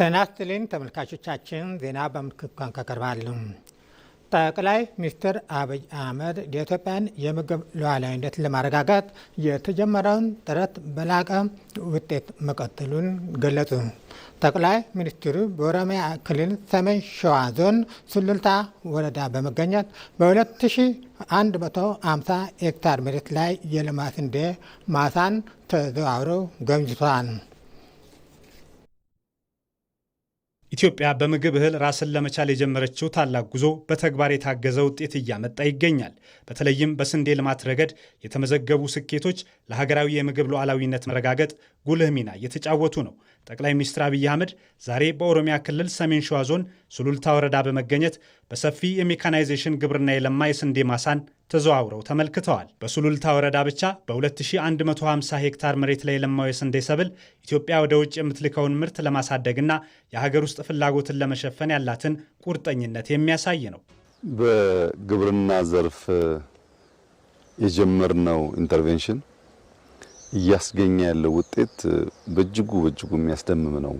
ጤና ይስጥልኝ ተመልካቾቻችን፣ ዜና በምልክት ቋንቋ ቀርባሉ። ጠቅላይ ሚኒስትር አብይ አህመድ የኢትዮጵያን የምግብ ሉዓላዊነት ለማረጋገጥ የተጀመረውን ጥረት በላቀ ውጤት መቀጠሉን ገለጹ። ጠቅላይ ሚኒስትሩ በኦሮሚያ ክልል ሰሜን ሸዋ ዞን ሱሉልታ ወረዳ በመገኘት በ2150 ሄክታር መሬት ላይ የለማ ስንዴ ማሳን ተዘዋውረው ጎብኝተዋል። ኢትዮጵያ በምግብ እህል ራስን ለመቻል የጀመረችው ታላቅ ጉዞ በተግባር የታገዘ ውጤት እያመጣ ይገኛል። በተለይም በስንዴ ልማት ረገድ የተመዘገቡ ስኬቶች ለሀገራዊ የምግብ ሉዓላዊነት መረጋገጥ ጉልህ ሚና እየተጫወቱ ነው። ጠቅላይ ሚኒስትር አብይ አህመድ ዛሬ በኦሮሚያ ክልል ሰሜን ሸዋ ዞን ሱሉልታ ወረዳ በመገኘት በሰፊ የሜካናይዜሽን ግብርና የለማ የስንዴ ማሳን ተዘዋውረው ተመልክተዋል። በሱሉልታ ወረዳ ብቻ በ2150 ሄክታር መሬት ላይ የለማው የስንዴ ሰብል ኢትዮጵያ ወደ ውጭ የምትልከውን ምርት ለማሳደግና የሀገር ውስጥ ፍላጎትን ለመሸፈን ያላትን ቁርጠኝነት የሚያሳይ ነው። በግብርና ዘርፍ የጀመርነው intervention እያስገኘ ያለው ውጤት በእጅጉ በእጅጉ የሚያስደምም ነው።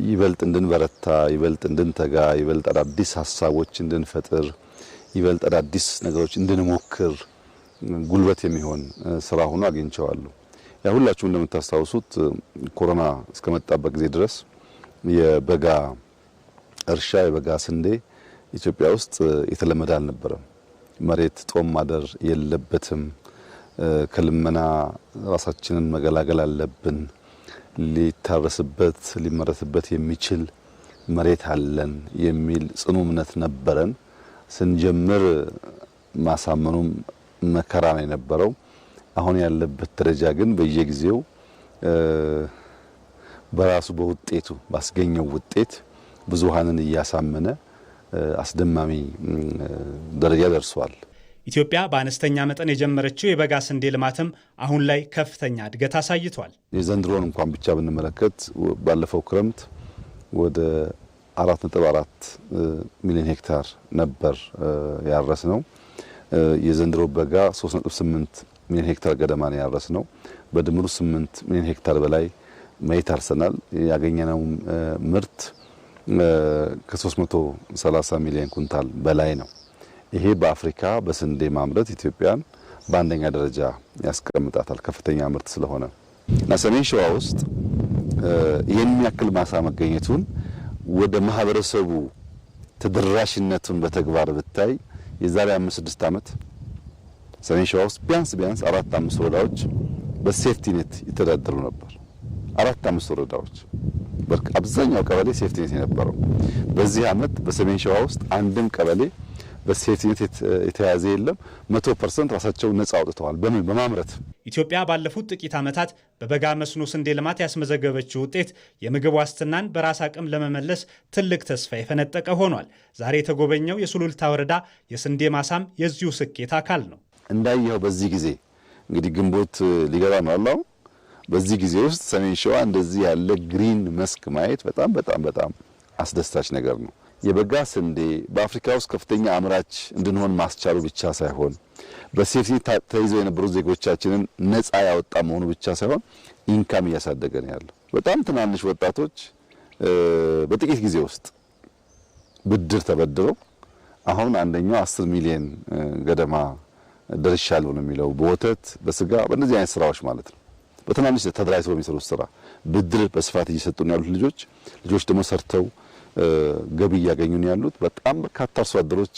ይበልጥ እንድንበረታ፣ ይበልጥ እንድንተጋ፣ ይበልጥ አዳዲስ ሀሳቦች እንድንፈጥር፣ ይበልጥ አዳዲስ ነገሮች እንድንሞክር ጉልበት የሚሆን ስራ ሆኖ አግኝቼዋለሁ። ያ ሁላችሁም እንደምታስታውሱት ኮሮና እስከመጣበት ጊዜ ድረስ የበጋ እርሻ፣ የበጋ ስንዴ ኢትዮጵያ ውስጥ የተለመደ አልነበረም። መሬት ጦም ማደር የለበትም፣ ከልመና ራሳችንን መገላገል አለብን፣ ሊታረስበት ሊመረትበት የሚችል መሬት አለን የሚል ጽኑ እምነት ነበረን። ስንጀምር ማሳመኑም መከራ ነው የነበረው። አሁን ያለበት ደረጃ ግን በየጊዜው በራሱ በውጤቱ ባስገኘው ውጤት ብዙሃንን እያሳመነ አስደማሚ ደረጃ ደርሷል። ኢትዮጵያ በአነስተኛ መጠን የጀመረችው የበጋ ስንዴ ልማትም አሁን ላይ ከፍተኛ እድገት አሳይቷል። የዘንድሮን እንኳን ብቻ ብንመለከት ባለፈው ክረምት ወደ 4.4 ሚሊዮን ሄክታር ነበር ያረስነው። የዘንድሮ በጋ 3.8 ሚሊዮን ሄክታር ገደማ ነው ያረስነው። በድምሩ 8 ሚሊዮን ሄክታር በላይ መሬት አርሰናል። ያገኘነው ምርት ከ330 ሚሊዮን ኩንታል በላይ ነው። ይሄ በአፍሪካ በስንዴ ማምረት ኢትዮጵያን በአንደኛ ደረጃ ያስቀምጣታል፣ ከፍተኛ ምርት ስለሆነ። እና ሰሜን ሸዋ ውስጥ ይህን ያክል ማሳ መገኘቱን ወደ ማህበረሰቡ ተደራሽነቱን በተግባር ብታይ የዛሬ 5 6 ዓመት ሰሜን ሸዋ ውስጥ ቢያንስ ቢያንስ አራት አምስት ወረዳዎች በ safety net ይተዳደሩ ነበር። አራት አምስት ወረዳዎች፣ አብዛኛው ቀበሌ safety net የነበረው። በዚህ ዓመት በሰሜን ሸዋ ውስጥ አንድም ቀበሌ በ safety net የተያዘ የለም። 100% ራሳቸውን ነጻ አውጥተዋል። በምን? በማምረት። ኢትዮጵያ ባለፉት ጥቂት ዓመታት በበጋ መስኖ ስንዴ ልማት ያስመዘገበችው ውጤት የምግብ ዋስትናን በራስ አቅም ለመመለስ ትልቅ ተስፋ የፈነጠቀ ሆኗል። ዛሬ የተጎበኘው የሱሉልታ ወረዳ የስንዴ ማሳም የዚሁ ስኬት አካል ነው። እንዳየኸው በዚህ ጊዜ እንግዲህ ግንቦት ሊገባ ነው አላው፣ በዚህ ጊዜ ውስጥ ሰሜን ሸዋ እንደዚህ ያለ green መስክ ማየት በጣም በጣም በጣም አስደሳች ነገር ነው። የበጋ ስንዴ በአፍሪካ ውስጥ ከፍተኛ አምራች እንድንሆን ማስቻሉ ብቻ ሳይሆን፣ በ safety ተይዘው የነበሩ ዜጎቻችንን ነፃ ያወጣ መሆኑ ብቻ ሳይሆን income እያሳደገ ነው ያለው። በጣም ትናንሽ ወጣቶች በጥቂት ጊዜ ውስጥ ብድር ተበድረው አሁን አንደኛው 10 ሚሊዮን ገደማ ደርሻለሁ ነው የሚለው፣ በወተት፣ በስጋ፣ በእነዚህ አይነት ስራዎች ማለት ነው። በትናንሽ ተደራጅተው በሚሰሩት ስራ ብድር በስፋት እየሰጡ ነው ያሉት። ልጆች ደግሞ ሰርተው ገቢ እያገኙ ነው ያሉት። በጣም በርካታ አርሶ አደሮች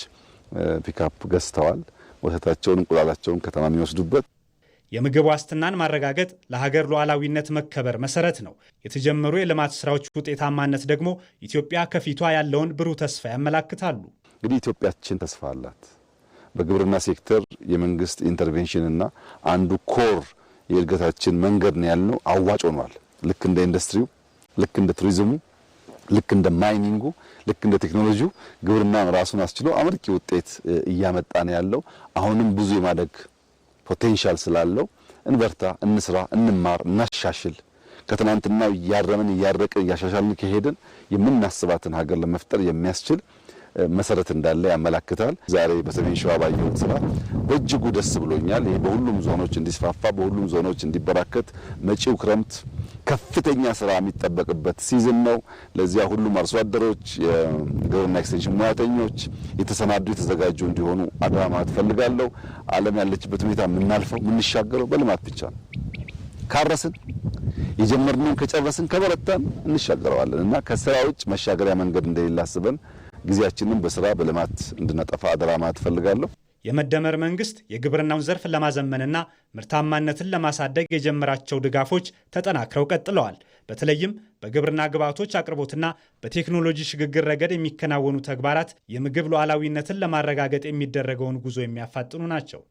ፒካፕ ገዝተዋል። ወተታቸውን፣ እንቁላላቸውን ከተማ የሚወስዱበት። የምግብ ዋስትናን ማረጋገጥ ለሀገር ሉዓላዊነት መከበር መሰረት ነው። የተጀመሩ የልማት ስራዎች ውጤታማነት ደግሞ ኢትዮጵያ ከፊቷ ያለውን ብሩህ ተስፋ ያመላክታሉ። እንግዲህ ኢትዮጵያችን ተስፋ አላት። በግብርና ሴክተር የመንግስት intervention እና አንዱ core የእድገታችን መንገድ ነው ያልነው አዋጭ ሆኗል። ልክ እንደ ኢንዱስትሪው፣ ልክ እንደ ቱሪዝሙ፣ ልክ እንደ mining ኡ፣ ልክ እንደ ቴክኖሎጂው ግብርና ራሱን አስችሎ አመርቂ ውጤት እያመጣ ነው ያለው። አሁንም ብዙ የማደግ potential ስላለው እንበርታ፣ እንስራ፣ እንማር፣ እናሻሽል። ከትናንትናው እያረምን፣ እያረቅን፣ እያሻሻልን ከሄድን የምናስባትን ሀገር ለመፍጠር የሚያስችል መሰረት እንዳለ ያመላክታል። ዛሬ በሰሜን ሸዋ ባየሁት ስራ በእጅጉ ደስ ብሎኛል። ይሄ በሁሉም ዞኖች እንዲስፋፋ፣ በሁሉም ዞኖች እንዲበራከት፣ መጪው ክረምት ከፍተኛ ስራ የሚጠበቅበት season ነው። ለዚያ ሁሉም አርሶ አደሮች፣ የግብርና ኤክስቴንሽን ሙያተኞች የተሰናዱ የተዘጋጁ እንዲሆኑ አደራ ማለት እፈልጋለሁ። ዓለም ያለችበት ሁኔታ የምናልፈው የምንሻገረው በልማት ብቻ ነው። ካረስን፣ የጀመርነውን ከጨረስን፣ ከበረታን እንሻገረዋለን እና ከስራ ውጭ መሻገሪያ መንገድ እንደሌለ አስበን ጊዜያችንን በስራ በልማት እንድናጠፋ አደራ ማለት እፈልጋለሁ። የመደመር መንግስት የግብርናውን ዘርፍ ለማዘመንና ምርታማነትን ለማሳደግ የጀመራቸው ድጋፎች ተጠናክረው ቀጥለዋል። በተለይም በግብርና ግብዓቶች አቅርቦትና በቴክኖሎጂ ሽግግር ረገድ የሚከናወኑ ተግባራት የምግብ ሉዓላዊነትን ለማረጋገጥ የሚደረገውን ጉዞ የሚያፋጥኑ ናቸው።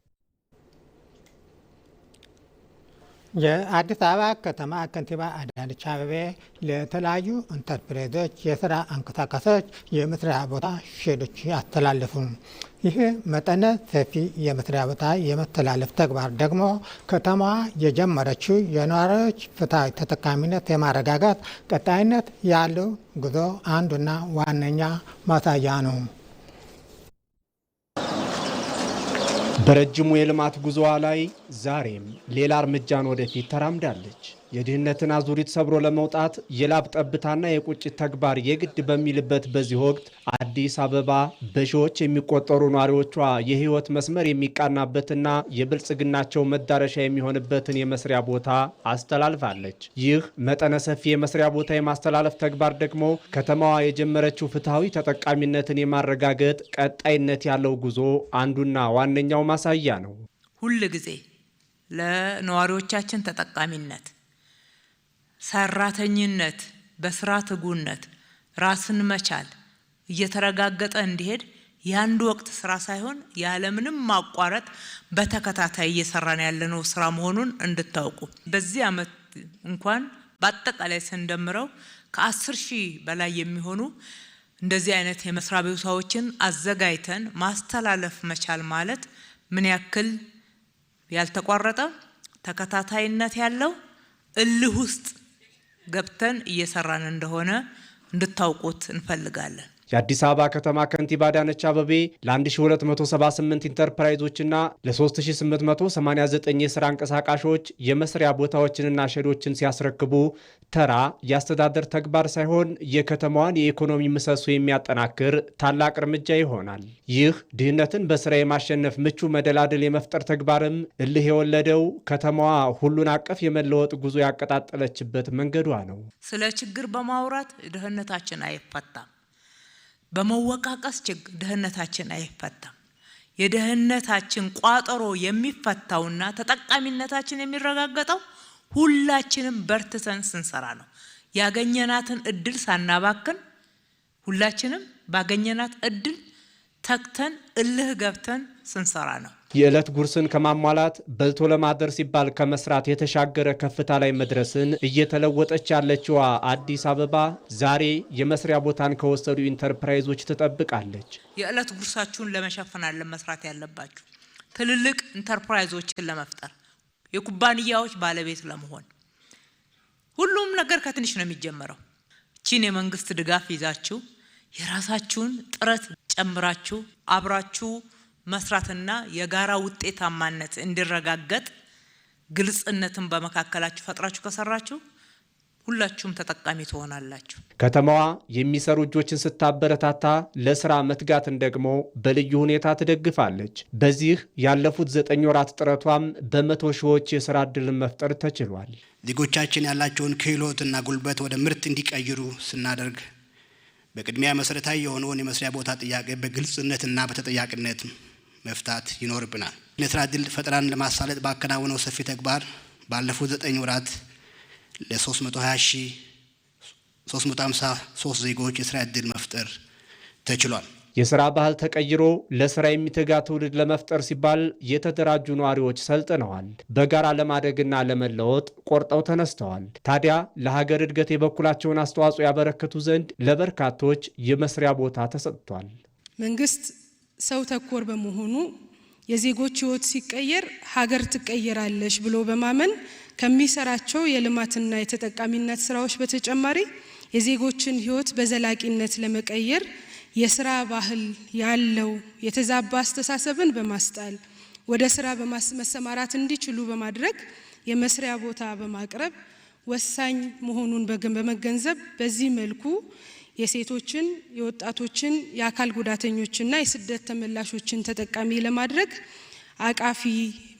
የአዲስ አበባ ከተማ ከንቲባ አዳነች አቤቤ ለተለያዩ ኢንተርፕራይዞች የስራ አንቀሳቃሾች የመስሪያ ቦታ ሼዶች አስተላለፉ። ይህ መጠነ ሰፊ የመስሪያ ቦታ የመተላለፍ ተግባር ደግሞ ከተማዋ የጀመረችው የነዋሪዎች ፍትሐዊ ተጠቃሚነት የማረጋጋት ቀጣይነት ያለው ጉዞ አንዱና ዋነኛ ማሳያ ነው። በረጅሙ የልማት ጉዞዋ ላይ ዛሬም ሌላ እርምጃን ወደፊት ተራምዳለች። የድህነትን አዙሪት ሰብሮ ለመውጣት የላብ ጠብታና የቁጭት ተግባር የግድ በሚልበት በዚህ ወቅት አዲስ አበባ በሺዎች የሚቆጠሩ ነዋሪዎቿ የህይወት መስመር የሚቃናበትና የብልጽግናቸው መዳረሻ የሚሆንበትን የመስሪያ ቦታ አስተላልፋለች። ይህ መጠነ ሰፊ የመስሪያ ቦታ የማስተላለፍ ተግባር ደግሞ ከተማዋ የጀመረችው ፍትሐዊ ተጠቃሚነትን የማረጋገጥ ቀጣይነት ያለው ጉዞ አንዱና ዋነኛው ማሳያ ነው። ሁል ጊዜ ለነዋሪዎቻችን ተጠቃሚነት፣ ሰራተኝነት፣ በስራ ትጉነት፣ ራስን መቻል እየተረጋገጠ እንዲሄድ የአንድ ወቅት ስራ ሳይሆን ያለምንም ማቋረጥ በተከታታይ እየሰራን ያለነው ስራ መሆኑን እንድታውቁ። በዚህ አመት እንኳን በአጠቃላይ ስንደምረው ከ10,000 በላይ የሚሆኑ እንደዚህ አይነት የመስሪያ ቦታዎችን አዘጋጅተን ማስተላለፍ መቻል ማለት ምን ያክል ያልተቋረጠ ተከታታይነት ያለው እልህ ውስጥ ገብተን እየሰራን እንደሆነ እንድታውቁት እንፈልጋለን። የአዲስ አበባ ከተማ ከንቲባ አዳነች አቤቤ ለ1278 ኢንተርፕራይዞችና ለ3889 የስራ አንቀሳቃሾች የመስሪያ ቦታዎችንና ሼዶችን ሲያስረክቡ ተራ የአስተዳደር ተግባር ሳይሆን የከተማዋን የኢኮኖሚ ምሰሶ የሚያጠናክር ታላቅ እርምጃ ይሆናል። ይህ ድህነትን በስራ የማሸነፍ ምቹ መደላድል የመፍጠር ተግባርም እልህ የወለደው ከተማዋ ሁሉን አቀፍ የመለወጥ ጉዞ ያቀጣጠለችበት መንገዷ ነው። ስለ ችግር በማውራት ድህነታችን አይፈታም። በመወቃቀስ ችግር ድህነታችን አይፈታም። የድህነታችን ቋጠሮ የሚፈታውና ተጠቃሚነታችን የሚረጋገጠው ሁላችንም በርትተን ስንሰራ ነው። ያገኘናትን እድል ሳናባክን ሁላችንም ባገኘናት እድል ተግተን እልህ ገብተን ስንሰራ ነው። የዕለት ጉርስን ከማሟላት በልቶ ለማደር ሲባል ከመስራት የተሻገረ ከፍታ ላይ መድረስን እየተለወጠች ያለችዋ አዲስ አበባ ዛሬ የመስሪያ ቦታን ከወሰዱ ኢንተርፕራይዞች ትጠብቃለች። የዕለት ጉርሳችሁን ለመሸፈን አለ መስራት ያለባችሁ ትልልቅ ኢንተርፕራይዞችን ለመፍጠር፣ የኩባንያዎች ባለቤት ለመሆን ሁሉም ነገር ከትንሽ ነው የሚጀመረው። እቺን የመንግስት ድጋፍ ይዛችሁ የራሳችሁን ጥረት ጨምራችሁ አብራችሁ መስራትና የጋራ ውጤታማነት እንዲረጋገጥ ግልጽነትን በመካከላችሁ ፈጥራችሁ ከሰራችሁ ሁላችሁም ተጠቃሚ ትሆናላችሁ። ከተማዋ የሚሰሩ እጆችን ስታበረታታ ለስራ መትጋትን ደግሞ በልዩ ሁኔታ ትደግፋለች። በዚህ ያለፉት 9 ወራት ጥረቷም በመቶ ሺዎች የስራ እድልን መፍጠር ተችሏል። ዜጎቻችን ያላቸውን ክህሎትና ጉልበት ወደ ምርት እንዲቀይሩ ስናደርግ በቅድሚያ መሰረታዊ የሆነውን የመስሪያ ቦታ ጥያቄ በግልጽነትና በተጠያቂነት መፍታት ይኖርብናል። የስራ እድል ፈጠራን ለማሳለጥ ባከናወነው ሰፊ ተግባር ባለፉት 9 ወራት ለ320,353 ዜጎች የስራ እድል መፍጠር ተችሏል። የስራ ባህል ተቀይሮ ለስራ የሚተጋ ትውልድ ለመፍጠር ሲባል የተደራጁ ነዋሪዎች ሰልጥነዋል። በጋራ ለማደግና ለመለወጥ ቆርጠው ተነስተዋል። ታዲያ ለሀገር እድገት የበኩላቸውን አስተዋጽኦ ያበረከቱ ዘንድ ለበርካቶች የመስሪያ ቦታ ተሰጥቷል። መንግስት ሰው ተኮር በመሆኑ የዜጎች ህይወት ሲቀየር ሀገር ትቀየራለች ብሎ በማመን ከሚሰራቸው የልማትና የተጠቃሚነት ስራዎች በተጨማሪ የዜጎችን ህይወት በዘላቂነት ለመቀየር የስራ ባህል ያለው የተዛባ አስተሳሰብን በማስጣል ወደ ስራ በማሰማራት እንዲችሉ በማድረግ የመስሪያ ቦታ በማቅረብ ወሳኝ መሆኑን በመገንዘብ በዚህ መልኩ የሴቶችን፣ የወጣቶችን፣ የአካል ጉዳተኞችና የስደት ተመላሾችን ተጠቃሚ ለማድረግ አቃፊ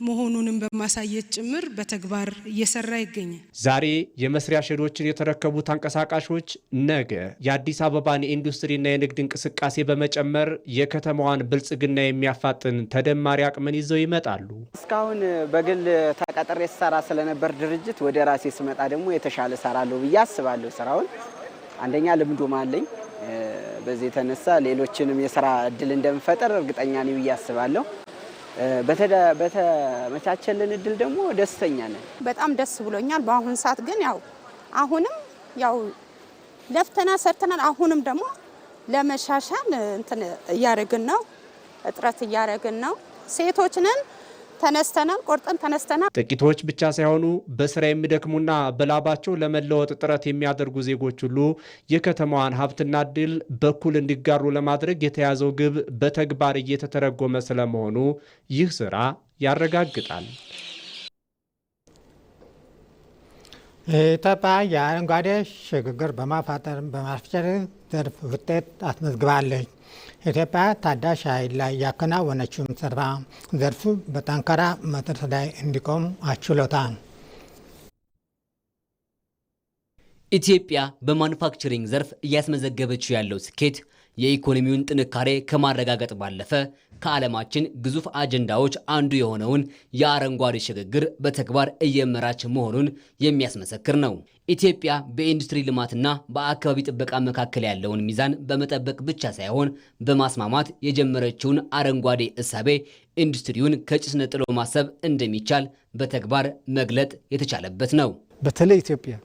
መሆኑንም በማሳየት ጭምር በተግባር እየሰራ ይገኛል። ዛሬ የመስሪያ ሼዶችን የተረከቡ ተንቀሳቃሾች ነገ የአዲስ አበባን የኢንዱስትሪና የንግድ እንቅስቃሴ በመጨመር የከተማዋን ብልጽግና የሚያፋጥን ተደማሪ አቅምን ይዘው ይመጣሉ። እስካሁን በግል ተቀጥሬ ስሰራ ስለነበር ድርጅት ወደ ራሴ ስመጣ ደግሞ የተሻለ እሰራለሁ ብዬ አስባለሁ። ስራውን አንደኛ ልምዱም አለኝ። በዚህ የተነሳ ሌሎችንም የስራ እድል እንደምፈጠር እርግጠኛ ነኝ ብዬ አስባለሁ። በተመቻቸልን እድል ደግሞ ደስተኛ ነን። በጣም ደስ ብሎኛል። በአሁን ሰዓት ግን ያው አሁንም ያው ለፍተናል፣ ሰርተናል። አሁንም ደግሞ ለመሻሻል እንትን እያደረግን ነው፣ እጥረት እያደረግን ነው። ሴቶች ነን፣ ተነስተናል፣ ቆርጠን ተነስተናል። ጥቂቶች ብቻ ሳይሆኑ በስራ የሚደክሙና በላባቸው ለመለወጥ ጥረት የሚያደርጉ ዜጎች ሁሉ የከተማዋን ሀብትና እድል በኩል እንዲጋሩ ለማድረግ የተያዘው ግብ በተግባር እየተተረጎመ ስለመሆኑ ይህ ስራ ያረጋግጣል። ኢትዮጵያ የአረንጓዴ ሽግግር በማፋጠን በማስቸር ዘርፍ ውጤት አስመዝግባለች። ኢትዮጵያ ታዳሽ ኃይል ላይ ያከናወነችውን ስራ ዘርፉ በጠንካራ መሰረት ላይ እንዲቆም አስችሎታል። ኢትዮጵያ በማኑፋክቸሪንግ ዘርፍ እያስመዘገበችው ያለው ስኬት የኢኮኖሚውን ጥንካሬ ከማረጋገጥ ባለፈ ከዓለማችን ግዙፍ አጀንዳዎች አንዱ የሆነውን የአረንጓዴ ሽግግር በተግባር እየመራች መሆኑን የሚያስመሰክር ነው። ኢትዮጵያ በኢንዱስትሪ ልማትና በአካባቢ ጥበቃ መካከል ያለውን ሚዛን በመጠበቅ ብቻ ሳይሆን በማስማማት የጀመረችውን አረንጓዴ እሳቤ ኢንዱስትሪውን ከጭስ ነጥሎ ማሰብ እንደሚቻል በተግባር መግለጥ የተቻለበት ነው። በተለይ ኢትዮጵያ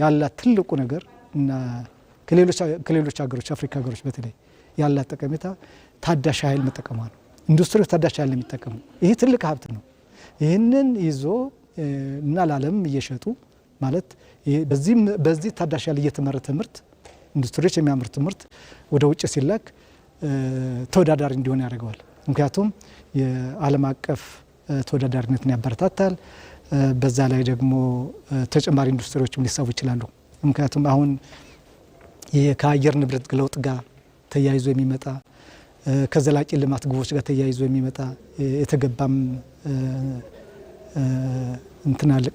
ያላት ትልቁ ነገር እና ከሌሎች ሀገሮች፣ አፍሪካ ሀገሮች በተለይ ያላት ጠቀሜታ ታዳሽ ኃይል መጠቀሟ ነው። ኢንዱስትሪው ታዳሽ ኃይል የሚጠቀሙ ይህ ትልቅ ሀብት ነው። ይህንን ይዞ እና ለዓለም እየሸጡ ማለት በዚህ ታዳሽ ኃይል እየተመረተ ምርት፣ ኢንዱስትሪዎች የሚያመርቱ ምርት ወደ ውጭ ሲላክ ተወዳዳሪ እንዲሆን ያደርገዋል። ምክንያቱም የዓለም አቀፍ ተወዳዳሪነትን ያበረታታል። በዛ ላይ ደግሞ ተጨማሪ ኢንዱስትሪዎችም ሊሳቡ ይችላሉ። ምክንያቱም አሁን ከአየር ንብረት ለውጥ ጋር ተያይዞ የሚመጣ፣ ከዘላቂ ልማት ግቦች ጋር ተያይዞ የሚመጣ የተገባም እንትን አለ፣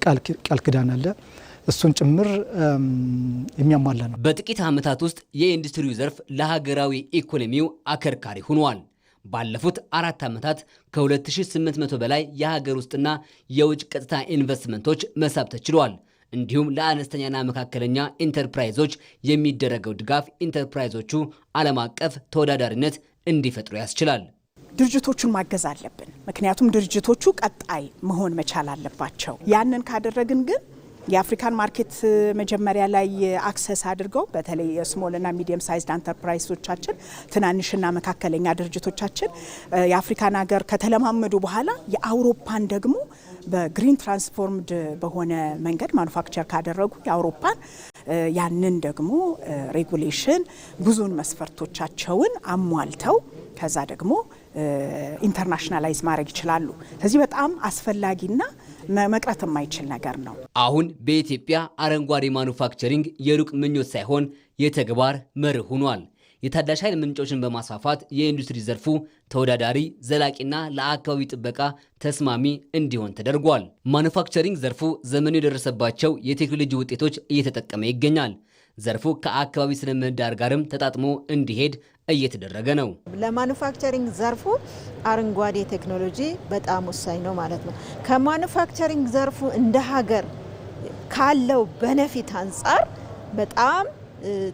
ቃል ኪዳን አለ። እሱን ጭምር የሚያሟላ ነው። በጥቂት ዓመታት ውስጥ የኢንዱስትሪው ዘርፍ ለሀገራዊ ኢኮኖሚው አከርካሪ ሆኗል። ባለፉት 4 ዓመታት ከ2800 በላይ የሀገር ውስጥና የውጭ ቀጥታ ኢንቨስትመንቶች መሳብ ተችሏል። እንዲሁም ለአነስተኛና መካከለኛ ኢንተርፕራይዞች የሚደረገው ድጋፍ ኢንተርፕራይዞቹ ዓለም አቀፍ ተወዳዳሪነት እንዲፈጥሩ ያስችላል። ድርጅቶቹን ማገዝ አለብን። ምክንያቱም ድርጅቶቹ ቀጣይ መሆን መቻል አለባቸው። ያንን ካደረግን ግን የአፍሪካን market መጀመሪያ ላይ access አድርገው በተለይ የ small ና medium sized enterprise ኦቻችን፣ ትናንሽና መካከለኛ ድርጅቶቻችን የአፍሪካን ሀገር ከተለማመዱ በኋላ የአውሮፓን ደግሞ በ green transformed በሆነ መንገድ manufacture ካደረጉ የአውሮፓን ያንን ደግሞ regulation ብዙን መስፈርቶቻቸውን አሟልተው ከዛ ደግሞ internationalize ማድረግ ይችላሉ። ስለዚህ በጣም አስፈላጊና መቅረት የማይችል ነገር ነው። አሁን በኢትዮጵያ አረንጓዴ ማኑፋክቸሪንግ የሩቅ ምኞት ሳይሆን የተግባር መርህ ሆኗል። የታዳሽ ኃይል ምንጮችን በማስፋፋት የኢንዱስትሪ ዘርፉ ተወዳዳሪ፣ ዘላቂና ለአካባቢ ጥበቃ ተስማሚ እንዲሆን ተደርጓል። ማኑፋክቸሪንግ ዘርፉ ዘመኑ የደረሰባቸው የቴክኖሎጂ ውጤቶች እየተጠቀመ ይገኛል። ዘርፉ ከአካባቢ ስነ ምህዳር ጋርም ተጣጥሞ እንዲሄድ እየተደረገ ነው። ለማኑፋክቸሪንግ ዘርፉ አረንጓዴ ቴክኖሎጂ በጣም ወሳኝ ነው ማለት ነው። ከማኑፋክቸሪንግ ዘርፉ እንደ ሀገር ካለው benefit አንጻር በጣም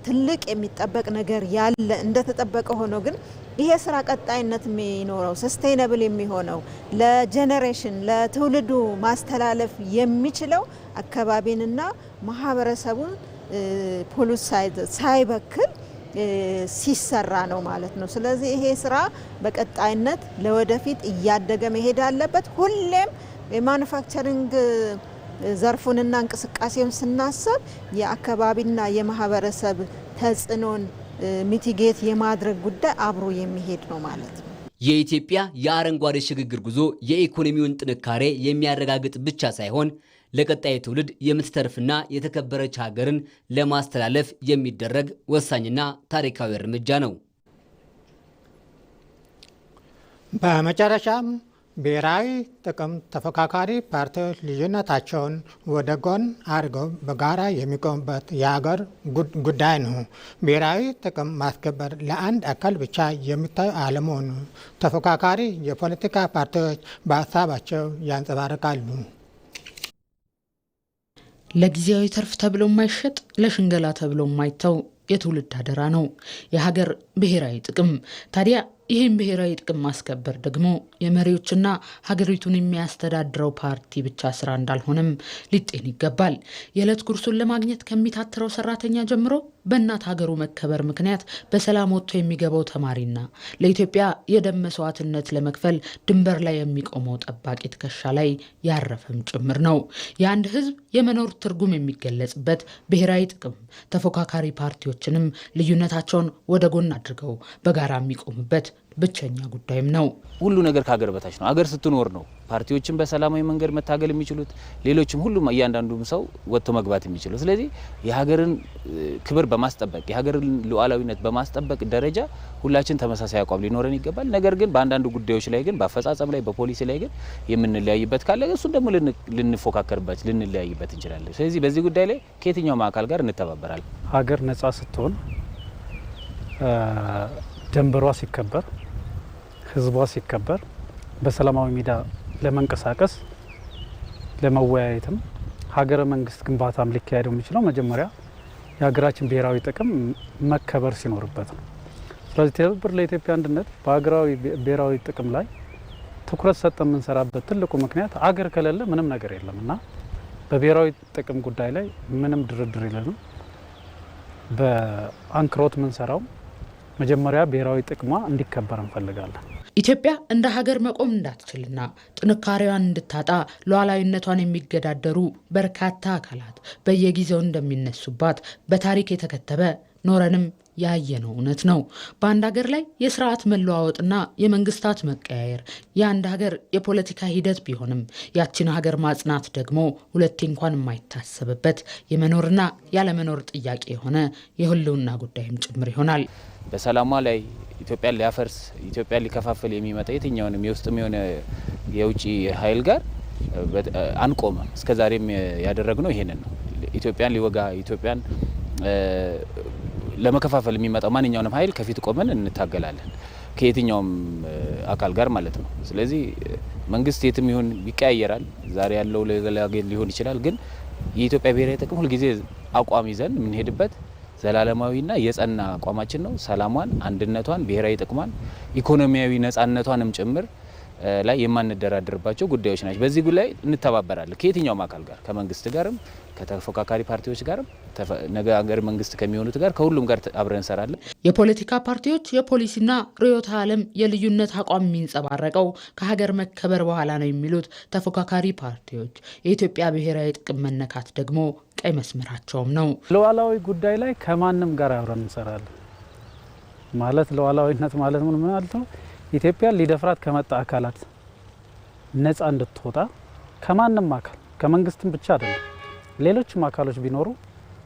ትልቅ የሚጠበቅ ነገር ያለ እንደተጠበቀ ሆኖ ግን ይሄ ስራ ቀጣይነት የሚኖረው፣ sustainable የሚሆነው፣ ለ generation ለትውልዱ ማስተላለፍ የሚችለው አካባቢንና ማህበረሰቡን pollute ሳይበክል ሲሰራ ነው ማለት ነው። ስለዚህ ይሄ ስራ በቀጣይነት ለወደፊት እያደገ መሄድ አለበት። ሁሌም የማኑፋክቸሪንግ ዘርፉንና እንቅስቃሴውን ስናስብ የአካባቢና የማህበረሰብ ተጽዕኖን mitigate የማድረግ ጉዳይ አብሮ የሚሄድ ነው ማለት ነው። የኢትዮጵያ የአረንጓዴ ሽግግር ጉዞ የኢኮኖሚውን ጥንካሬ የሚያረጋግጥ ብቻ ሳይሆን ለቀጣይ ትውልድ የምትተርፍና የተከበረች ሀገርን ለማስተላለፍ የሚደረግ ወሳኝና ታሪካዊ እርምጃ ነው። በመጨረሻም ብሔራዊ ጥቅም ተፎካካሪ ፓርቲዎች ልዩነታቸውን ወደ ጎን አድርገው በጋራ የሚቆሙበት የሀገር ጉዳይ ነው። ብሔራዊ ጥቅም ማስከበር ለአንድ አካል ብቻ የሚታይ አለመሆኑ ተፎካካሪ የፖለቲካ ፓርቲዎች በሀሳባቸው ያንጸባርቃሉ። ለጊዜያዊ ትርፍ ተብሎ የማይሸጥ፣ ለሽንገላ ተብሎ የማይተው የትውልድ አደራ ነው የሀገር ብሔራዊ ጥቅም። ታዲያ ይህን ብሔራዊ ጥቅም ማስከበር ደግሞ የመሪዎችና ሀገሪቱን የሚያስተዳድረው ፓርቲ ብቻ ስራ እንዳልሆነም ሊጤን ይገባል። የዕለት ጉርሱን ለማግኘት ከሚታትረው ሰራተኛ ጀምሮ በእናት ሀገሩ መከበር ምክንያት በሰላም ወጥቶ የሚገባው ተማሪና ለኢትዮጵያ የደም መስዋዕትነት ለመክፈል ድንበር ላይ የሚቆመው ጠባቂ ትከሻ ላይ ያረፈም ጭምር ነው። የአንድ ሕዝብ የመኖር ትርጉም የሚገለጽበት ብሔራዊ ጥቅም ተፎካካሪ ፓርቲዎችንም ልዩነታቸውን ወደ ጎን አድርገው በጋራ የሚቆሙበት ብቸኛ ጉዳይም ነው። ሁሉ ነገር ከሀገር በታች ነው። ሀገር ስትኖር ነው ፓርቲዎችን በሰላማዊ መንገድ መታገል የሚችሉት፣ ሌሎችም ሁሉም እያንዳንዱም ሰው ወጥቶ መግባት የሚችለው። ስለዚህ የሀገርን ክብር በማስጠበቅ፣ የሀገርን ሉዓላዊነት በማስጠበቅ ደረጃ ሁላችን ተመሳሳይ አቋም ሊኖረን ይገባል። ነገር ግን በአንዳንዱ ጉዳዮች ላይ ግን፣ በአፈጻጸም ላይ፣ በፖሊሲ ላይ ግን የምንለያይበት ካለ እሱን ደግሞ ልንፎካከርበት፣ ልንለያይበት እንችላለን። ስለዚህ በዚህ ጉዳይ ላይ ከየትኛውም አካል ጋር እንተባበራለን። ሀገር ነጻ ስትሆን፣ ደንበሯ ሲከበር፣ ህዝቧ ሲከበር፣ በሰላማዊ ሜዳ ለመንቀሳቀስ፣ ለመወያየትም፣ ሀገረ መንግስት ግንባታም ሊካሄደው የሚችለው መጀመሪያ የሀገራችን ብሔራዊ ጥቅም መከበር ሲኖርበት ነው። ስለዚህ ትብብር ለኢትዮጵያ አንድነት በሀገራዊ ብሔራዊ ጥቅም ላይ ትኩረት ሰጠን የምንሰራበት ትልቁ ምክንያት አገር ከሌለ ምንም ነገር የለም እና በብሔራዊ ጥቅም ጉዳይ ላይ ምንም ድርድር የለንም። በአንክሮት የምንሰራው መጀመሪያ ብሔራዊ ጥቅሟ እንዲከበር እንፈልጋለን። ኢትዮጵያ እንደ ሀገር መቆም እንዳትችልና ጥንካሬዋን እንድታጣ ሉዓላዊነቷን የሚገዳደሩ በርካታ አካላት በየጊዜው እንደሚነሱባት በታሪክ የተከተበ፣ ኖረንም ያየነው እውነት ነው። በአንድ ሀገር ላይ የስርዓት መለዋወጥና የመንግስታት መቀያየር የአንድ ሀገር የፖለቲካ ሂደት ቢሆንም ያችን ሀገር ማጽናት ደግሞ ሁለቴ እንኳን የማይታሰብበት የመኖርና ያለመኖር ጥያቄ የሆነ የህልውና ጉዳይም ጭምር ይሆናል። በሰላሟ ላይ ኢትዮጵያን ሊያፈርስ፣ ኢትዮጵያን ሊከፋፍል የሚመጣ የትኛውንም የውስጥም የሆነ የውጭ ኃይል ጋር አንቆምም። እስከ ዛሬም ያደረግነው ይሄንን ነው። ኢትዮጵያን ሊወጋ፣ ኢትዮጵያን ለመከፋፈል የሚመጣው ማንኛውንም ኃይል ከፊት ቆመን እንታገላለን፣ ከየትኛውም አካል ጋር ማለት ነው። ስለዚህ መንግስት የትም ይሁን ይቀያየራል። ዛሬ ያለው ሌላ ሊሆን ይችላል። ግን የኢትዮጵያ ብሔራዊ ጥቅም ሁልጊዜ አቋም ይዘን የምንሄድበት ዘላለማዊና የጸና አቋማችን ነው። ሰላሟን፣ አንድነቷን፣ ብሔራዊ ጥቅሟን፣ ኢኮኖሚያዊ ነጻነቷንም ጭምር ላይ የማንደራደርባቸው ጉዳዮች ናቸው። በዚህ ጉዳይ እንተባበራለን ከየትኛውም አካል ጋር፣ ከመንግስት ጋርም፣ ከተፎካካሪ ፓርቲዎች ጋርም፣ ነገ ሀገር መንግስት ከሚሆኑት ጋር፣ ከሁሉም ጋር አብረን እንሰራለን። የፖለቲካ ፓርቲዎች የፖሊሲና ርዕዮተ ዓለም የልዩነት አቋም የሚንጸባረቀው ከሀገር መከበር በኋላ ነው የሚሉት ተፎካካሪ ፓርቲዎች የኢትዮጵያ ብሔራዊ ጥቅም መነካት ደግሞ ቀይ መስመራቸውም ነው። ሉዓላዊ ጉዳይ ላይ ከማንም ጋር አብረን እንሰራለን ማለት፣ ሉዓላዊነት ማለት ምን ማለት ነው? ኢትዮጵያ ሊደፍራት ከመጣ አካላት ነጻ እንድትወጣ ከማንም አካል፣ ከመንግስትም ብቻ አይደለም፣ ሌሎችም አካሎች ቢኖሩ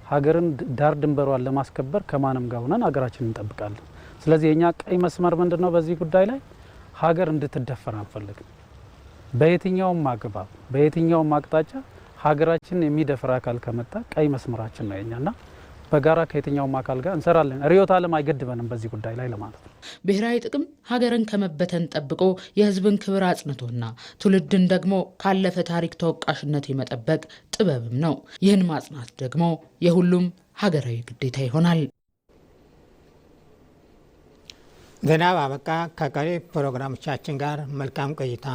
ሀገርን ዳር ድንበሯን ለማስከበር ከማንም ጋር ሆነን ሀገራችንን እንጠብቃለን። ስለዚህ የኛ ቀይ መስመር ምንድን ነው? በዚህ ጉዳይ ላይ ሀገር እንድትደፈር አንፈልግም። በየትኛውም አግባብ፣ በየትኛውም አቅጣጫ ሀገራችንን የሚደፍር አካል ከመጣ ቀይ መስመራችን ነው የኛና በጋራ ከየትኛውም አካል ጋር እንሰራለን። ርዕዮተ ዓለም አይገድበንም በዚህ ጉዳይ ላይ ለማለት ነው። ብሔራዊ ጥቅም ሀገርን ከመበተን ጠብቆ፣ የሕዝብን ክብር አጽንቶና ትውልድን ደግሞ ካለፈ ታሪክ ተወቃሽነት የመጠበቅ ጥበብም ነው። ይህን ማጽናት ደግሞ የሁሉም ሀገራዊ ግዴታ ይሆናል። ዜና አበቃ። ከቀሪ ፕሮግራሞቻችን ጋር መልካም ቆይታ።